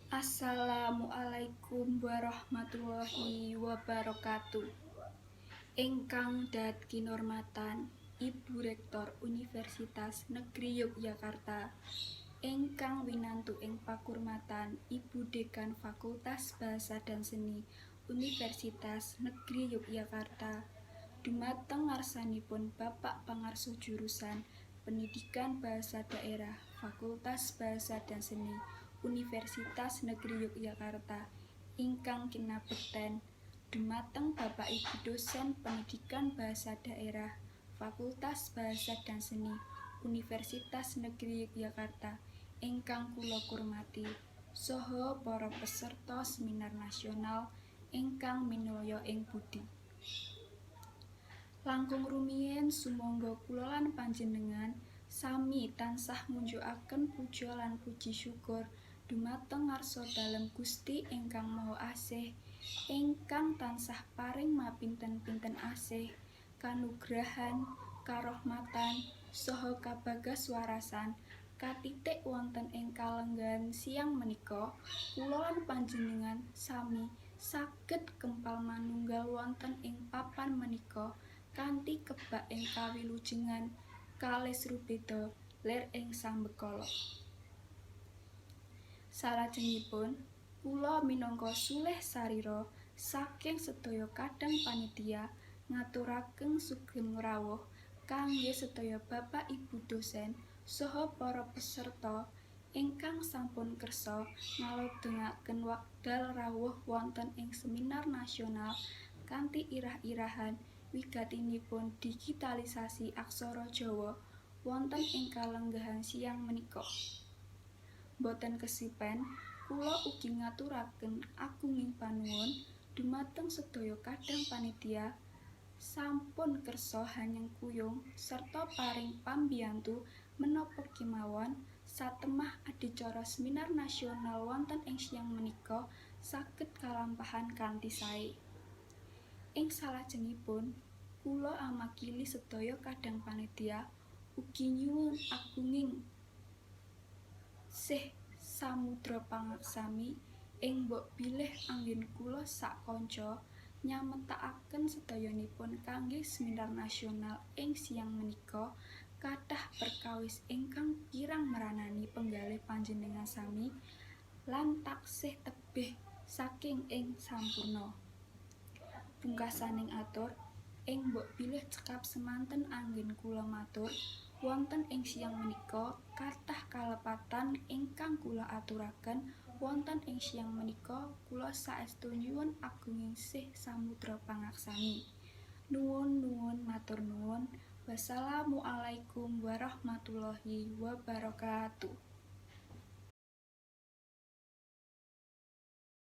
Assalamualaikum warahmatullahi wabarakatuh. Ingkang dat kinurmatan Ibu Rektor Universitas Negeri Yogyakarta, ingkang winantu ing pakurmatan Ibu Dekan Fakultas Bahasa dan Seni Universitas Negeri Yogyakarta, dumateng ngarsanipun Bapak Pangarsa Jurusan Pendidikan Bahasa Daerah Fakultas Bahasa dan Seni Universitas Negeri Yogyakarta ingkang kinabekten, dumateng Bapak Ibu dosen Pendidikan Bahasa Daerah Fakultas Bahasa dan Seni Universitas Negeri Yogyakarta ingkang kula kurmati, saha para peserta seminar nasional ingkang minulya ing budi. Langkung rumiyin, sumangga kula lan panjenengan sami tansah ngunjukaken puja lan puji syukur dumateng ngarsa dalem Gusti ingkang Maha Asih, ingkang tansah paring mapinten-pinten asih, kanugrahan, karohmatan, saha kabagaswarasan katitik wonten ing kalenggahan siang menika kula lan panjenengan sami saged kempal manunggal wonten ing papan menika kanthi kebak ing kawilujengan kalis rubeda lir ing sambekala. Salajengipun, kula minangka sulih sarira saking sedaya kadang panitia ngaturaken sugeng rawuh kangge sedaya Bapak Ibu dosen saha para peserta ingkang sampun kersa ngalodengaken wekdal rawuh wonten ing seminar nasional kanthi irah-irahan wigatinipun digitalisasi aksara Jawa wonten ing kalenggahan siang menika. Boten kesupen, kula ugi ngaturaken agunging panuwun dumateng sedaya kadang panitia sampun kersa hanyengkuyung sarta paring pambiyantu menapa kemawon satemah adicara seminar nasional wonten ing siang menika saged kalampahan kanthi sae. Ing salajengipun, kula amakili sedaya kadang panitia ugi nyuwun agunging sih samudra pangaksami ing mbok bilih anggen kula sak kanca nyametakaken sedayanipun kangge seminar nasional ing siang menika kathah perkawis ingkang kirang meranani penggalih panjenengan sami lan taksih tebih saking ing sampurna. Pungkasaning atur, ing mbok bilih cekap semanten anggen kula matur wonten ing siang menika, kathah kalepatan ingkang kula aturaken wonten ing siang menika, kula saestu nyuwun agunging sih samudra pangaksami. Nuwun nuwun matur nuwun. Wassalamualaikum warahmatullahi wabarakatuh.